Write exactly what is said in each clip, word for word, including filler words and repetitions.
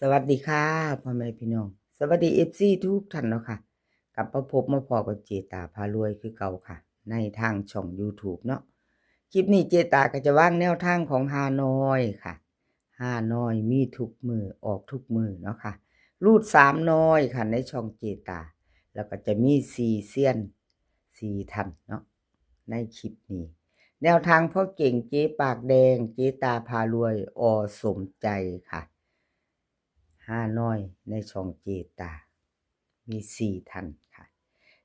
สวัสดีค่ะ พ่อแม่พี่น้อง สวัสดี เอฟซี ทุกท่านเนาะค่ะ กลับมาพบมาพ้อกับเจตาพารวยคือเก่าค่ะ ในทางช่อง YouTube เนาะ คลิปนี้เจตาก็จะวางแนวทางของฮานอยค่ะ ฮานอยมีทุกมื้อ ออกทุกมื้อเนาะค่ะ รูดสามน้อยค่ะ ในช่องเจตา แล้วก็จะมีสี่เซียน สี่ท่านเนาะ ในคลิปนี้ แนวทางพ่อเก่ง เจ๊ปากแดง เจตาพารวย อ.สมใจค่ะ ฮานอยในช่องเจตา มีสี่ท่านค่ะ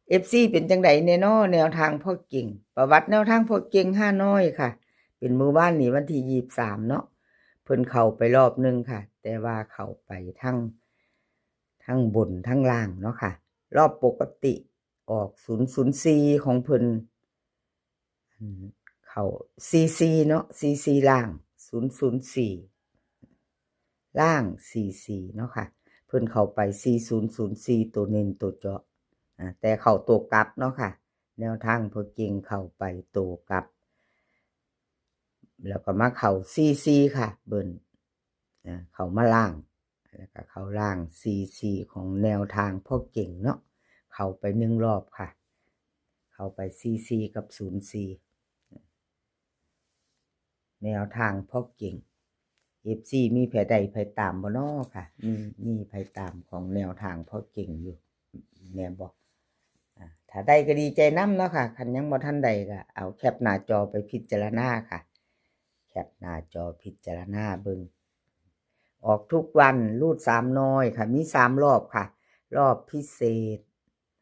เอฟซี เป็นจังใดแน่นอ แนวทางพ่อเก่ง ประวัติแนวทางพ่อเก่งฮานอยค่ะ เป็นมื้อวานนี้วันที่ยี่สิบสามเนาะ เพิ่นเข้าไปรอบหนึ่งค่ะ แต่ว่าเข้าไปทั้ง ทั้งบนทั้งล่างเนาะค่ะ รอบปกติออกศูนย์ศูนย์สี่ของเพิ่น อืม เข้าสี่สี่เนาะ สี่สี่ล่าง ศูนย์ศูนย์สี่ ล่างสี่สี่เนาะค่ะ เพิ่นเข้าไปสี่ศูนย์ศูนย์สี่ ตัวเน้นตัวเจาะ อ่า แต่เข้าตัวกลับเนาะค่ะ แนวทางพ่อเก่งเข้าไปตัวกลับ แล้วก็มาเข้าสี่สี่ค่ะ เบิ้ล อ่า เข้ามาล่าง แล้วก็เข้าล่างสี่สี่ของแนวทางพ่อเก่งเนาะ เข้าไปหนึ่งรอบค่ะ เข้าไปสี่สี่กับศูนย์สี่ แนวทางพ่อเก่ง เอฟซี มีไผได้ไผตามบ่น้อค่ะ มี มีไผตามของแนวทางพ่อเก่งอยู่ แม่นบ่ อ่า ถ้าได้ก็ดีใจนำเนาะค่ะ คันยังบ่ทันได้ก็เอาแคปหน้าจอไปพิจารณาค่ะ แคปหน้าจอพิจารณาเบิ่ง ออกทุกวัน รูดสามน้อยค่ะ มีสามรอบค่ะ รอบพิเศษ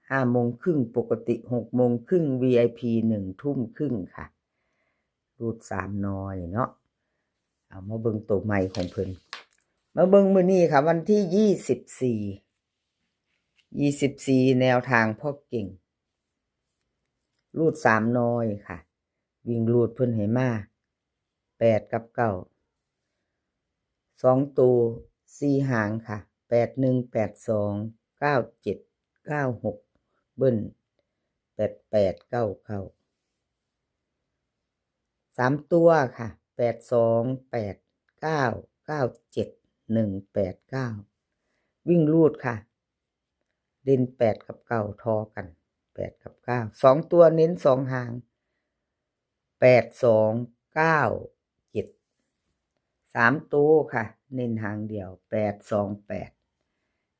ห้าโมงครึ่ง ปกติ หกโมงครึ่ง วีไอพี หนึ่งทุ่มครึ่งค่ะ รูดสามน้อยเนาะ เอามาเบิ่งตัวใหม่ของเพิ่น มาเบิ่งมื้อนี้ค่ะ วันที่ยี่สิบสี่ ยี่สิบสี่ แนวทางพ่อเก่ง รูดสามน้อยค่ะ วิ่งรูดเพิ่นให้มา แปดกับเก้า สองตัวสี่หางค่ะ แปดหนึ่ง แปดสอง เก้าเจ็ด เก้าหก เบิ้ล แปดแปด เก้าเก้า สามตัวค่ะ แปดสอง แปดเก้า เก้าเจ็ด หนึ่งแปดเก้า วิ่งรูดค่ะ เด่นแปดกับเก้าทอกัน แปดกับเก้า สองตัวเน้นสองหาง แปดสอง เก้าเจ็ด สามตัวค่ะ เน้นหางเดียว แปดสองแปด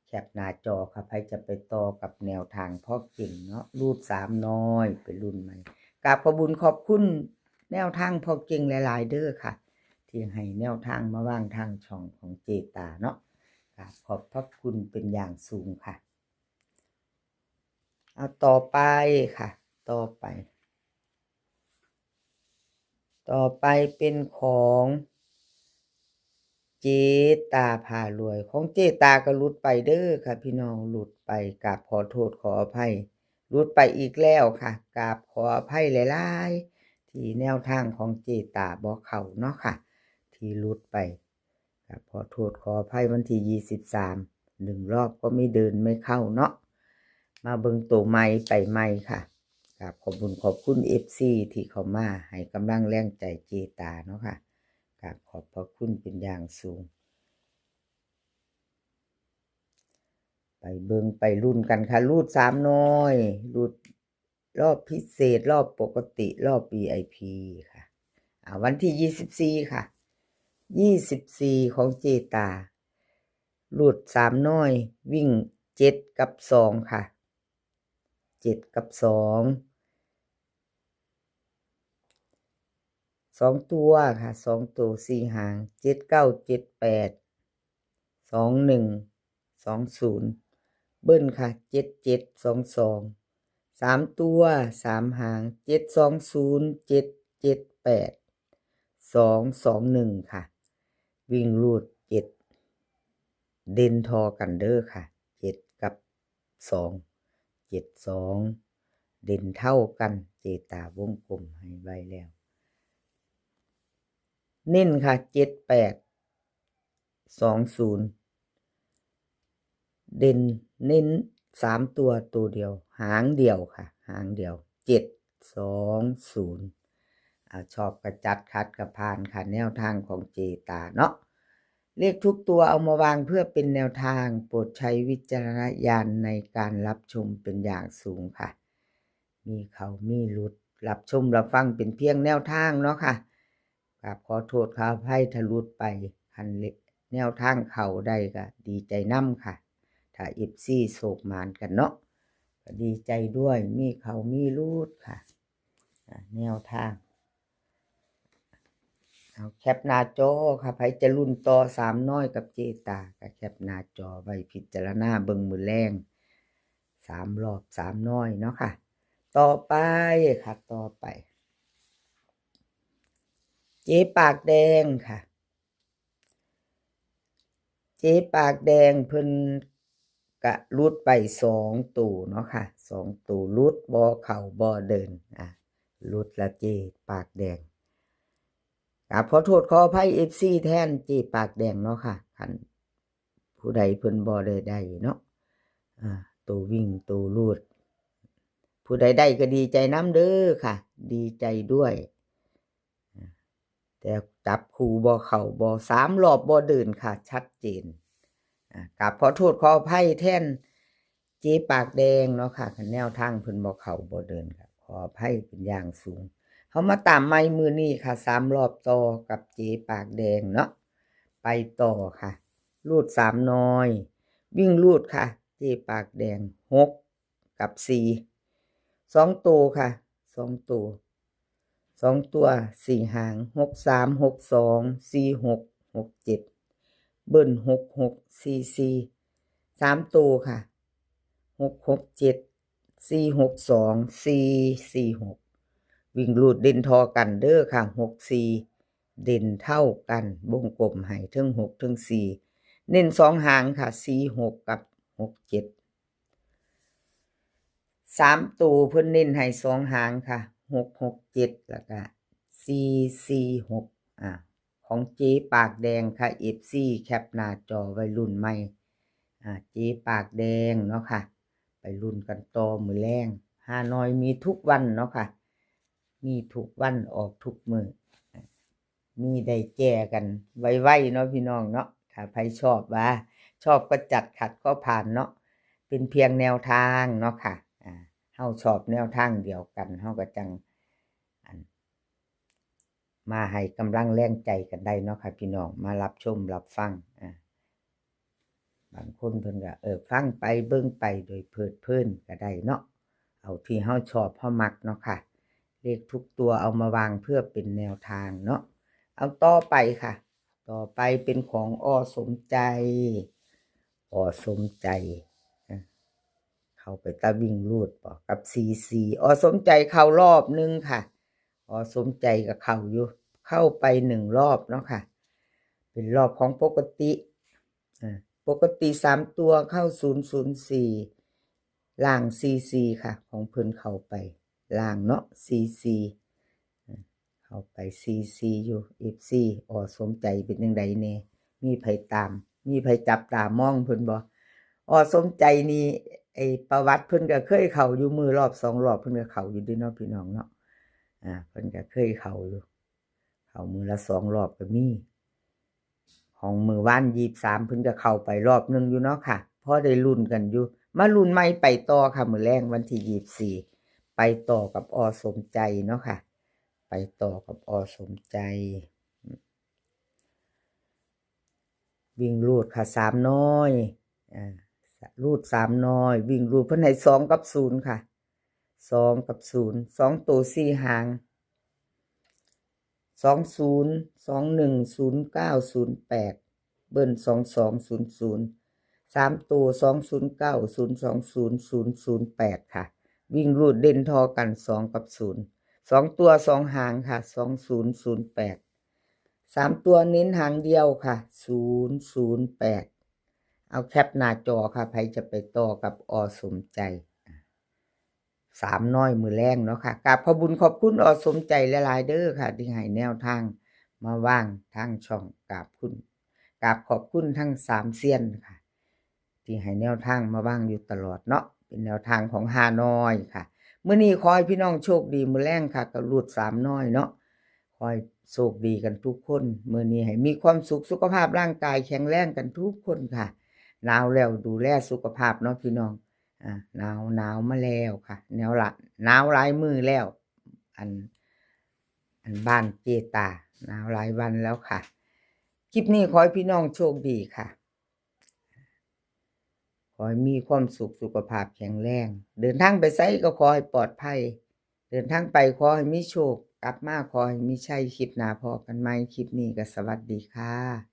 แคปหน้าจอค่ะ ไผจะไปต่อกับแนวทางพ่อเก่งเนาะ รูดสามน้อย ไปรุ่นใหม่ กราบขอบบุญขอบคุณแนวทางพ่อเก่งหลายๆเด้อค่ะ ที่ให้แนวทางมาวางทางช่องของเจตาเนาะ กราบขอบพระคุณเป็นอย่างสูงค่ะ เอาต่อไปค่ะ ต่อไป ต่อไปเป็นของเจตาพารวย ของเจตาก็หลุดไปเด้อค่ะพี่น้อง หลุดไป กราบขอโทษขออภัย หลุดไปอีกแล้วค่ะ กราบขออภัยหลายๆ ที่แนวทางของเจตาบ่เข้าเนาะค่ะ ที่หลุดไป ครับ ขอโทษขออภัย วันที่ยี่สิบสาม หนึ่งรอบก็ไม่เดินไม่เข้าเนาะ มาเบิ่งตัวใหม่ไปใหม่ค่ะ ครับ ขอบคุณขอบคุณ เอฟซี ที่เข้ามาให้กำลังแรงใจเจตาเนาะค่ะ ครับ ขอบพระคุณเป็นอย่างสูง ไปเบิ่งไปรุ่นกันค่ะ รูดสามน้อย รูด รอบพิเศษ รอบปกติ รอบวีไอพีค่ะ อ่า วันที่ยี่สิบสี่ค่ะ ยี่สิบสี่ของเจตา รูดสามน้อย วิ่งเจ็ดกับสองค่ะ เจ็ดกับสอง สองตัวค่ะ สองตัวสี่หาง เจ็ดเก้า เจ็ดแปด สองหนึ่ง สองศูนย์ เบิ้ลค่ะ เจ็ดเจ็ด สองสอง สามตัว สามหาง เจ็ดสองศูนย์ เจ็ดเจ็ดแปด สองสองหนึ่งค่ะ วิ่งรูดเจ็ด เด่นทอกันเด้อค่ะ เจ็ดกับสอง เจ็ดสอง เด่นเท่ากัน เจตาวงกลมให้ไว้แล้ว เน้นค่ะ เจ็ดแปด สองศูนย์ เด่นเน้นสามตัวตัวเดียว หางเดียวค่ะ หางเดียว เจ็ดสองศูนย์ อ่า ชอบกระจัด ขัดกระพานค่ะ แนวทางของเจตาเนาะ เลขทุกตัวเอามาวางเพื่อเป็นแนวทาง โปรดใช้วิจารณญาณในการรับชมเป็นอย่างสูงค่ะ มีเข้ามีหลุด รับชมรับฟังเป็นเพียงแนวทางเนาะค่ะ กราบขอโทษขออภัยถ้าหลุดไป คันแนวทางเข้าได้ก็ดีใจนำค่ะ ถ้า เอฟซี โชคหมานกันเนาะ ก็ดีใจด้วย มีเข้ามีหลุดค่ะ อ่า แนวทาง เอาแคปหน้าจอค่ะ ไผจะลุ้นต่อสามน้อยกับเจ๊ตา ก็แคปหน้าจอไว้พิจารณาเบิ่งมื้อแลง สามรอบสามน้อยเนาะค่ะ ต่อไปค่ะ ต่อไป เจ๊ปากแดงค่ะ เจ๊ปากแดงเพิ่นกะหลุดไปสองตัวเนาะค่ะ สองตัวหลุด บ่เข้าบ่เดิน อ่ะ หลุดละเจ๊ปากแดง กราบขอโทษขออภัย เอฟซี แทนเจ๊ปากแดงเนาะค่ะ คันผู้ใดเพิ่นบ่ได้ได้เนาะ อ่า ตัววิ่งตัวหลุด ผู้ใดได้ก็ดีใจนำเด้อค่ะ ดีใจด้วย แต่จับคู่บ่เข้า บ่ สามรอบบ่เดินค่ะ ชัดเจน อ่า กราบขอโทษขออภัยแทนเจ๊ปากแดงเนาะค่ะ คันแนวทางเพิ่นบ่เข้าบ่เดินค่ะ ขออภัยเป็นอย่างสูง เฮามาตามใหม่มื้อนี้ค่ะ สามรอบต่อกับเจ๊ปากแดงเนาะ ไปต่อค่ะ รูดสามน้อย วิ่งรูดค่ะ เจ๊ปากแดง หก กับ สี่ สองตัวค่ะ สองตัว สองตัว สี่ หาง หก สาม หก สอง สี่ หก หก เจ็ด เบิ้ล หก หก สี่ สี่ สามตัวค่ะ หก หก เจ็ด สี่ หก สอง สี่ สี่ หก วิ่งรูดเด่นท่อกันเด้อค่ะ หก สี่ เด่นเท่ากัน วงกลมให้เทิง หก เทิง สี่ เน้นสองหางค่ะ สี่ หก กับ หก เจ็ด สามตัวเพิ่นเน้นให้สองหางค่ะ หก หก เจ็ด แล้วก็ สี่ สี่ หก อ่า ของเจ๊ปากแดงค่ะ เอฟซี แคปหน้าจอไว้ลุ้นใหม่ อ่า เจ๊ปากแดงเนาะค่ะ ไปลุ้นกันต่อมื้อแลง ฮานอยมีทุกวันเนาะค่ะ มีทุกวันออกทุกมื้อ มีได้แจกันไวๆเนาะพี่น้องเนาะ ถ้าไผชอบว่า ชอบก็จัด ขัดก็ผ่านเนาะ เป็นเพียงแนวทางเนาะค่ะ อ่า เฮาชอบแนวทางเดียวกัน เฮาก็จั่ง อัน มาให้กำลังแรงใจกันได้เนาะค่ะพี่น้อง มารับชมรับฟัง อ่า บางคนเพิ่นก็ เออ ฟังไปเบิ่งไปโดยเพลิดเพลินก็ได้เนาะ เอาที่เฮาชอบเฮามักเนาะค่ะ เลขทุกตัวเอามาวางเพื่อเป็นแนวทางเนาะ เอาต่อไปค่ะ ต่อไปเป็นของ อ.สมใจ อ.สมใจ อ่ะ เข้าไปตะวิ่งรูดบ่กับ สี่ สี่ อ.สมใจเข้ารอบหนึ่งค่ะ อ.สมใจก็เข้าอยู่ เข้าไปหนึ่งรอบเนาะค่ะ เป็นรอบของปกติ อ่า ปกติสามตัวเข้า ศูนย์ ศูนย์ สี่ ล่าง สี่ สี่ ค่ะ ของเพิ่นเข้าไปล่างเนาะ สี่ สี่ อ่า เข้าไป สี่ สี่ อยู่ เอฟซี อ.สมใจเป็นจั่งใดแน่ มีไผตาม มีไผจับตามองเพิ่นบ่ อ.สมใจนี่ ไอ้ประวัติเพิ่นก็เคยเข้าอยู่ มื้อรอบสองรอบเพิ่นก็เข้าอยู่เด้เนาะพี่น้องเนาะ อ่า เพิ่นก็เคยเข้าอยู่ เข้ามื้อละสองรอบก็มี ของมื้อวาน ยี่สิบสาม เพิ่นก็เข้าไปรอบหนึ่งอยู่เนาะค่ะ พอได้ลุ้นกันอยู่ มาลุ้นใหม่ไปต่อค่ะ มื้อแลงวันที่ ยี่สิบสี่ ไปต่อกับ อ.สมใจเนาะค่ะ ไปต่อกับ อ.สมใจ วิ่งรูดค่ะ สามน้อย อ่า รูดสามน้อย วิ่งรูดเพิ่นให้ สอง กับ ศูนย์ ค่ะ สอง กับ ศูนย์ สองตัว สี่ หาง สอง ศูนย์ สอง หนึ่ง ศูนย์ เก้า ศูนย์ แปด เบิ้ล สอง สอง ศูนย์ ศูนย์ สามตัว สอง ศูนย์ เก้า ศูนย์ สอง ศูนย์ ศูนย์ ศูนย์ แปด ค่ะ วิ่งรูดเด่นท่อกัน สอง กับ ศูนย์ สองตัว สอง หางค่ะ สอง ศูนย์ ศูนย์ แปด สามตัวเน้นหางเดียวค่ะ ศูนย์ ศูนย์ แปด เอาแคปหน้าจอค่ะ ไผจะไปต่อกับ อ.สมใจ สามน้อยมื้อแลงเนาะค่ะ กราบขอบบุญขอบคุณ อ.สมใจหลายๆเด้อค่ะ ที่ให้แนวทางมาวางทางช่อง กราบคุณ กราบขอบคุณทั้งสามเซียนค่ะ ที่ให้แนวทางมาวางอยู่ตลอดเนาะ เป็นแนวทางของฮานอยค่ะ มื้อนี้ขอให้พี่น้องโชคดีมื้อแลงค่ะ ก็รูดสามน้อยเนาะ ขอให้ โชคดีกันทุกคน มื้อนี้ให้มีความสุข สุขภาพร่างกายแข็งแรงกันทุกคนค่ะ หนาวแล้วดูแลสุขภาพเนาะพี่น้อง อ่า หนาว หนาวมาแล้วค่ะ แนวละ หนาวหลายมื้อแล้ว อัน อันบ้านเจตา หนาวหลายวันแล้วค่ะ คลิปนี้ขอให้พี่น้องโชคดีค่ะ ขอให้มีความสุข สุขภาพแข็งแรง เดินทางไปไสก็ขอให้ปลอดภัย เดินทางไปขอให้มีโชค กลับมาขอให้มีชัย คลิปหน้าพ้อกันใหม่ คลิปนี้ก็สวัสดีค่ะ